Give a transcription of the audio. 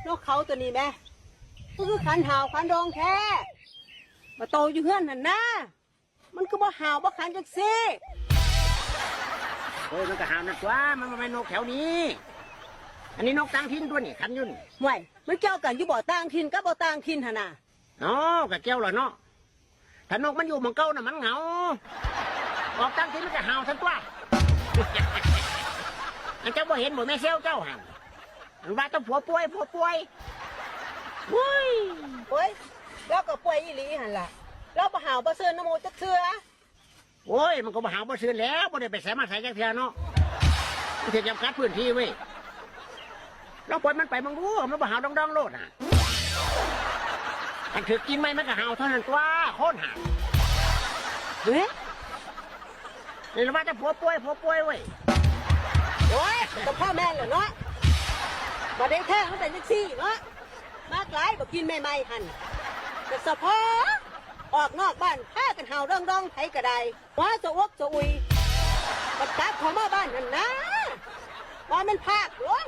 ນົກເຂົາໂຕນີ້ແມ ຄືຂັນຫາວຂັນດອງແທ້ ບາດໂຕຢູ່ເຮືອນຫັ້ນນາ ມັນຄືບໍ່ຫາວບໍ່ຂັນຈັກຊີ້? ໂອ້ຍ ມັນກໍຫາວນັ້ນຕົວະ ມັນບໍ່ແມ່ນນົກແຖວນີ້ ອັນນີ້ນົກຕ່າງຖິ່ນຕົວະນີ້ ຂັນຢູ່ນີ້. ຫ້ວຍ ມັນກ່ຽວກັນຢູ່ບໍ່ ຕ່າງຖິ່ນກັບບໍ່ຕ່າງຖິ່ນຫັ້ນນະ? ເນາະ ກໍກ່ຽວລະເນາະ ຖ້ານົກມັນຢູ່ໝ່ອງເກົ່ານະມັນເຫງົາ ອອກຕ່າງຖິ່ນມັນກໍຫາວຊັ້ນຕົວະ. ອັນເຈົ້າບໍ່ເຫັນບໍ່ແມ່ແຊວເຈົ້າຫັ້ນ ມັນວ່າແຕ່ຜົວປ່ວຍ ຜົວປ່ວຍ ໂອ້ຍ ໂອ້ຍ ລາວກໍປ່ວຍອີ່ຫຼີຫັ້ນລະ ລາວບໍ່ຫາວບໍ່ຊືນນຳໝູ່ຈັກເທື່ອ. ໂອ້ຍ ມັນກໍບໍ່ຫາວບໍ່ຊືນແລ້ວ ບໍ່ໄດ້ໄປໃສມາໃສຈັກເທື່ອເນາະ ມັນຊິຈຳກັດພື້ນທີ່ເວີຍ. ລອງປ່ອຍມັນໄປເບິ່ງດູ ມັນບໍ່ຫາວດອງໆໂລດນະ ຄັນຖືກກິນໃໝ່ມັນກໍຫາວເທົ່ານັ້ນຕົວະ ຄົນຫັ້ນ. ເຮີ້ຍ ນີ້ລະວ່າແຕ່ຜົວປ່ວຍ ຜົວປ່ວຍເວີຍ. ໂອ້ຍ ກໍພໍແມ່ນແລ້ວເນາະ ບາດໃດແທ້ມັນເປັນຈັ່ງຊີ້ເນາະ ມາກຫຼາຍ ບໍ່ກິນໃໝ່ໆຫັ້ນ ກໍສະເພາະອອກນອກບ້ານ ພາກັນຫາວດອງໆ ໃຜກໍໄດ້ ຫົວສະອົກສະອຸຍ ບັດກັບເຂົ້າມາບ້ານຫັ້ນນາ ວ່າແມ່ນພາກຫຼວງ